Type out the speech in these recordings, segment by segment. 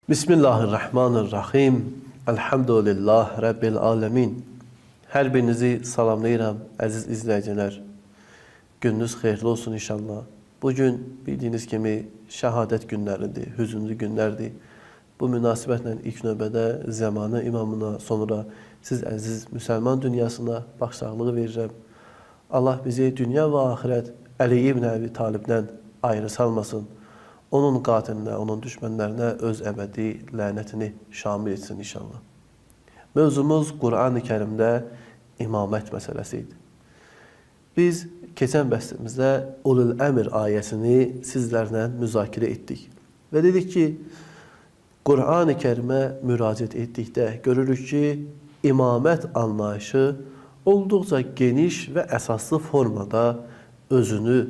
Bismillahirrahmanirrahim. Elhamdülillah Rabbil alemin. Hər birinizi salamlayıram, əziz izləyicilər. Gününüz xeyirli olsun inşallah. Bugün bildiyiniz kimi şəhadət günləridir, hüzünlü günlərdir. Bu münasibətlə ilk növbədə zamanı imamına, sonra siz əziz müsəlman dünyasına başsağlığı verirəm. Allah bizi dünya və axirət Əli ibn Əbi Talibdən ayrı salmasın. Onun qatilinə, onun düşmənlərinə öz əbədi lənətini şamil etsin inşallah. Mövzumuz Qur'an-ı Kərimdə imamət məsələsi idi. Biz keçən bəhsimizdə Ulul Əmr ayəsini sizlərlə müzakirə etdik. Və dedik ki, Qur'an-ı Kərimə müraciət etdikdə görürük ki, imamət anlayışı olduqca geniş və əsaslı formada özünü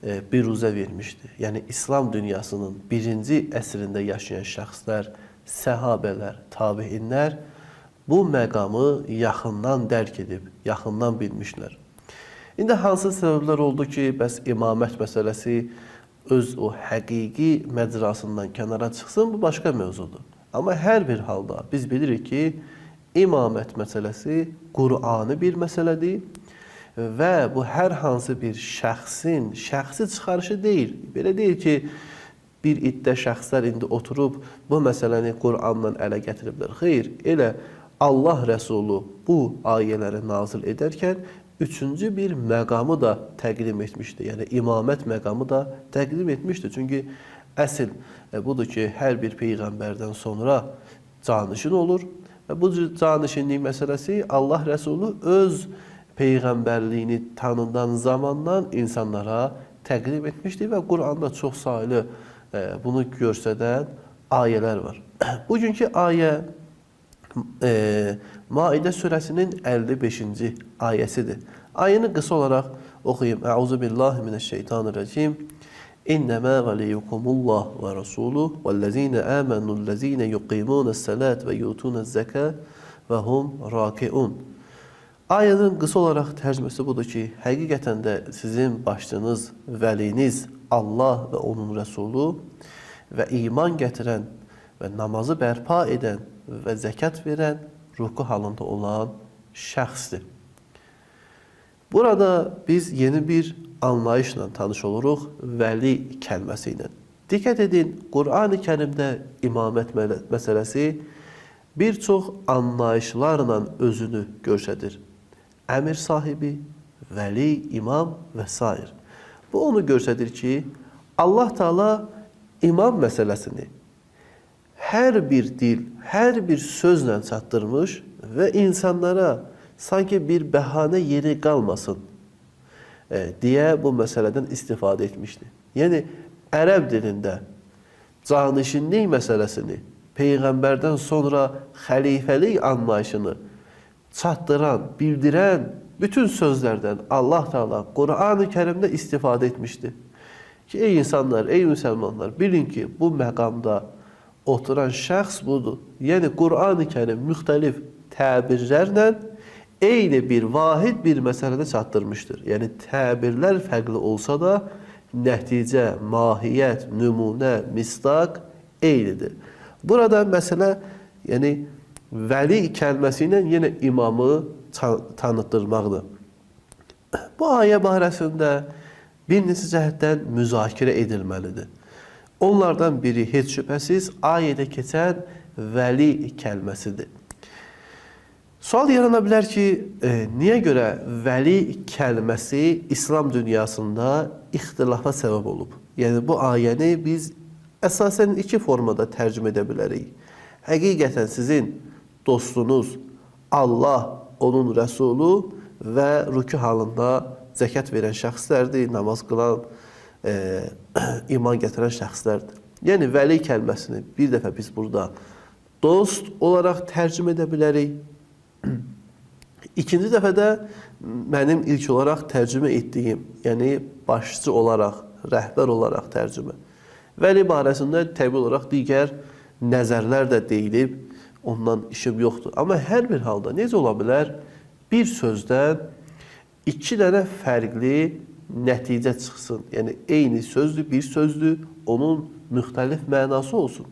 biruzə vermişdi. Yəni İslam dünyasının birinci əsrində yaşayan şəxslər, səhabələr, tabiinlər bu məqamı yaxından dərk edib, yaxından bilmişlər. İndi hansı səbəblər oldu ki, bəs imamət məsələsi öz o həqiqi məcrasından kənara çıxsın, bu başqa mövzudur. Amma hər bir halda biz bilirik ki, imamət məsələsi Qur'ani bir məsələdir və bu hər hansı bir şəxsin şəxsi çıxarışı deyil. Belə deyil ki, bir iddə şəxslər indi oturub bu məsələni Qur'anla ələ gətiriblər. Xeyr, elə Allah Rəsulu bu ayələri nazil edərkən üçüncü bir məqamı da təqdim etmişdi. Yəni imamət məqamı da təqdim etmişdi. Çünki əsl budur ki, hər bir peyğəmbərdən sonra canişin olur və bu canişinlik məsələsi Allah Rəsulu öz peyğəmbərliyini tanıdan zamandan insanlara təqdim etmişdi və Quranda çox saylı bunu göstərən ayələr var. Bugünkü ayə Maidə surəsinin 55-ci ayəsidir. Ayəni qısa olaraq oxuyum. Əuzu billahi mineşşeytanirracim. İnnemâ veliyyukumullah və rasuluhu vellezîne âmenû yuqîmûnes-salâte və yutûnez-zekâte və hum rakiun. Ayənin qısa olaraq tərcüməsi budur ki, həqiqətən də sizin başçınız, vəliniz Allah və onun Rəsulu və iman gətirən və namazı bərpa edən və zəkat verən ruku halında olan şəxsdir. Burada biz yeni bir anlayışla tanış oluruq, vəli kəlməsi ilə. Diqqət edin, Qur'an-ı Kərimdə imamət məsələsi bir çox anlayışlarla özünü göstərir. Əmir sahibi, vəli, imam və s. Bu onu göstərir ki, Allah Teala imam məsələsini hər bir dil, hər bir sözlə çatdırmış və insanlara sanki bir bəhanə yeri qalmasın deyə bu məsələdən istifadə etmişdi. Yəni ərəb dilində canişinlik məsələsini peyğəmbərdən sonra xəlifəlik anlayışını çatdıran, bildirən bütün sözlərdən Allah Teala Qur'an-ı Kərimdə istifadə etmişdi. Ki ey insanlar, ey müsəlmanlar, bilin ki, bu məqamda oturan şəxs budur. Yəni Qur'an-ı Kərim müxtəlif təbirlərlə eyni bir vahid bir məsələdə çatdırmışdır. Yəni təbirlər fərqli olsa da nəticə, mahiyyət, nümunə, misdaq eynidir. Burada məsələ yəni vəli kəlməsi ilə yenə imamı tanıtdırmaqdır. Bu ayə barəsində bir neçə cəhətdən müzakirə edilməlidir. Onlardan biri heç şübhəsiz ayədə keçən vəli kəlməsidir. Sual yarana bilər ki, niyə görə vəli kəlməsi İslam dünyasında ixtilafa səbəb olub? Yəni bu ayəni biz əsasən iki formada tərcümə edə bilərik. Həqiqətən sizin dostunuz Allah, onun Rəsulu və rükü halında zəkat verən şəxslərdir, namaz qılan, iman gətirən şəxslərdir. Yəni vəli kəlməsini bir dəfə biz burada dost olaraq tərcümə edə bilərik. İkinci dəfə də mənim ilk olaraq tərcümə etdiyim, yəni başçı olaraq, rəhbər olaraq tərcümə. Vəli barəsində təbii olaraq digər nəzərlər də deyilib, ondan işim yoxdur. Amma hər bir halda necə ola bilər? Bir sözdən iki dənə fərqli nəticə çıxsın. Yəni eyni sözdür, bir sözdür, onun müxtəlif mənası olsun.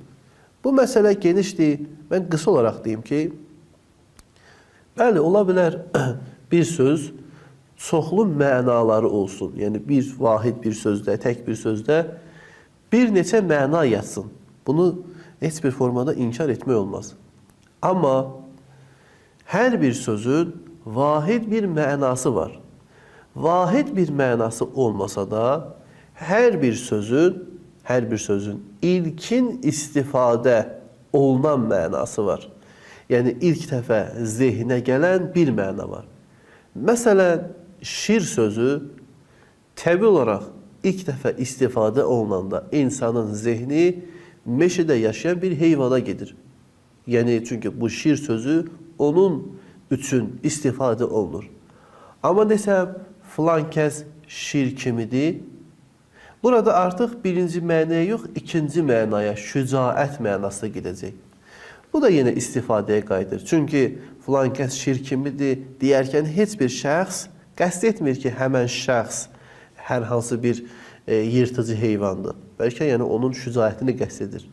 Bu məsələ genişdir. Mən qısa olaraq deyim ki, bəli, ola bilər bir söz çoxlu mənaları olsun. Yəni bir vahid bir sözdə, tək bir sözdə bir neçə məna yatsın. Bunu heç bir formada inkar etmək olmaz. Amma hər bir sözün vahid bir mənası var. Vahid bir mənası olmasa da hər bir sözün ilkin istifadə olunan mənası var. Yəni ilk dəfə zehinə gələn bir məna var. Məsələn, şir sözü təbii olaraq ilk dəfə istifadə olunanda insanın zehni meşədə yaşayan bir heyvana gedir. Yəni çünki bu şir sözü onun üçün istifadə olunur. Amma desəm filan kəs şir kimidir, burada artıq birinci mənaya yox, ikinci mənaya, şücaət mənasına gedəcək. Bu da yenə istifadəyə qayıdır. Çünki filan kəs şir kimidir deyərkən heç bir şəxs qəsd etmir ki, həmən şəxs hər hansı bir yırtıcı heyvandır. Bəlkə yəni onun şücaətini qəsd edir.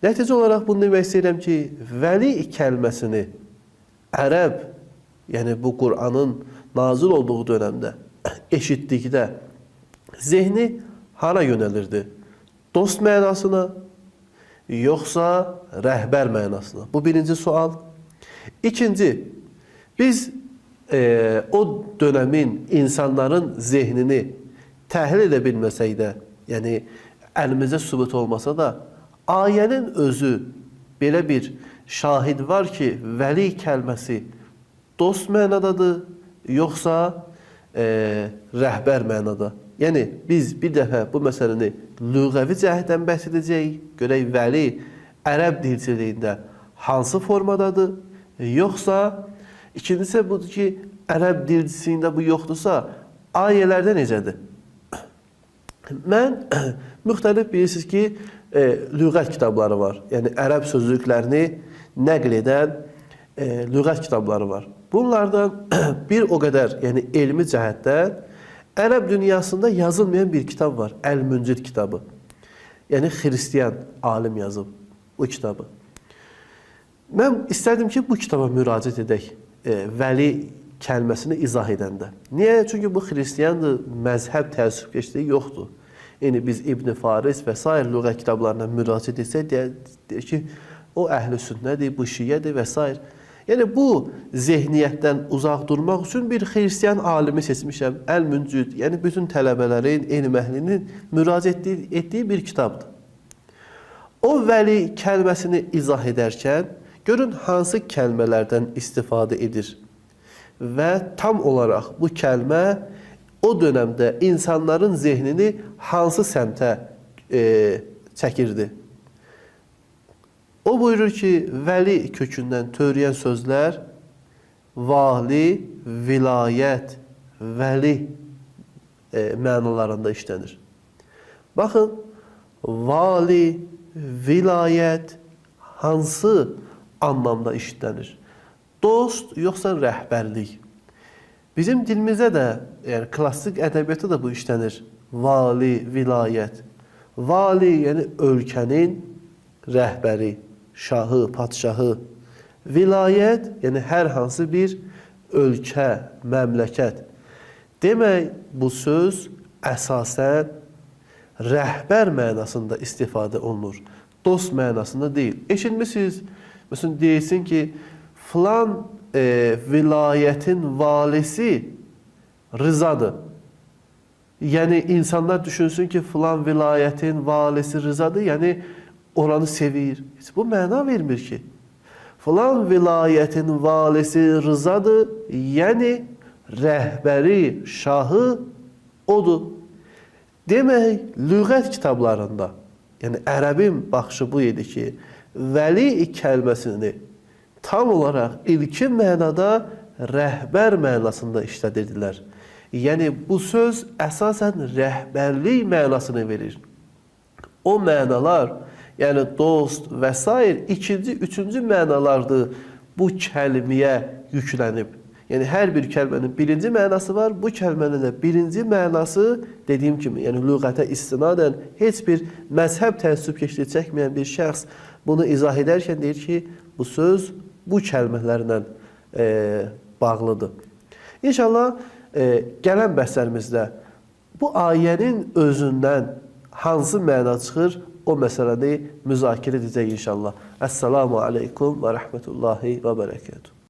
Nəticə olaraq bunu demək istəyirəm ki, vəli kəlməsini ərəb, yəni bu Qur'anın nazil olduğu dönəmdə eşitdikdə zehni hara yönəlirdi? Dost mənasına, yoxsa rəhbər mənasına? Bu birinci sual. İkinci, biz o dönəmin insanların zehnini təhlil edə bilməsək də, yəni əlimizdə sübut olmasa da, ayənin özü belə bir şahid var ki, vəli kəlməsi dost mənadadır, yoxsa rəhbər mənada. Yəni biz bir dəfə bu məsələni lüğəvi cəhətdən bəhs edəcəyik. Görək vəli ərəb dilçiliyində hansı formadadır, yoxsa ikincisi budur ki, ərəb dilçiliyində bu yoxdursa, ayələrdə necədir? Mən müxtəlif bilirsiniz ki, lüğət kitabları var. Yəni ərəb sözlüklərini nəql edən lüğət kitabları var. Bunlardan bir o qədər, yəni elmi cəhətdən ərəb dünyasında yazılmayan bir kitab var. Əl-Müncid kitabı. Yəni xristian alim yazıb bu kitabı. Mən istərdim ki, bu kitaba müraciət edək, vəli kəlməsini izah edəndə. Niyə? Çünki bu xristiandır, məzhəb təəssübkeşliyi yoxdur. Yəni biz İbn Faris və sair lüğət kitablarına müraciət etsək, deyir ki, o əhl-i sünnədir, bu şiyyədir və sair. Yəni bu zehniyyətdən uzaq durmaq üçün bir xristian alimi seçmişəm. Əl-Müncid, yəni bütün tələbələrin, elm əhlinin müraciət etdiyi bir kitabdır. O vəli kəlməsini izah edərkən görün hansı kəlmələrdən istifadə edir. Və tam olaraq bu kəlmə o dönəmdə insanların zehnini hansı səmtə çəkirdi. O buyurur ki, vəli kökündən törəyən sözlər vali, vilayət, vəli mənalarında işlənir. Baxın, vali, vilayət hansı anlamda işlənir? Dost yoxsa rəhbərlik? Bizim dilimizdə də, yəni klassik ədəbiyyatda da bu işlənir. Vali, vilayət. Vali, yəni ölkənin rəhbəri, şahı, padşahı. Vilayət, yəni hər hansı bir ölkə, məmləkət. Demək, bu söz əsasən rəhbər mənasında istifadə olunur. Dost mənasında deyil. Eşitmişsiniz, məsələn, deyilsin ki, filan vilayətin valisi Rızadır. Yəni, insanlar düşünsün ki, filan vilayətin valisi Rızadır, yəni oranı sevir. Heç bu məna vermir ki. Filan vilayətin valisi Rızadır, yəni rəhbəri, şahı odur. Demək, lüğət kitablarında, yəni ərəbin baxışı bu idi ki, vəli kəlməsini tam olaraq ilkin mənada rəhbər mənasında işlədirdilər. Yəni, bu söz əsasən rəhbərlik mənasını verir. O mənalar, yəni dost və sair ikinci, üçüncü mənalardır bu kəlməyə yüklənib. Yəni hər bir kəlmənin birinci mənası var. Bu kəlmənin də birinci mənası dediyim kimi, yəni lüğətə istinadən heç bir məzhəb təəssübkeşliyi çəkməyən bir şəxs bunu izah edərkən deyir ki, bu söz bu kəlmələrlə bağlıdır. İnşallah gələn bəhslərimizdə bu ayənin özündən hansı məna çıxır, o məsələni müzakirə edəcəyik inşallah. Əssalamu aleykum və rəhmətullahi və bərəkətuhu.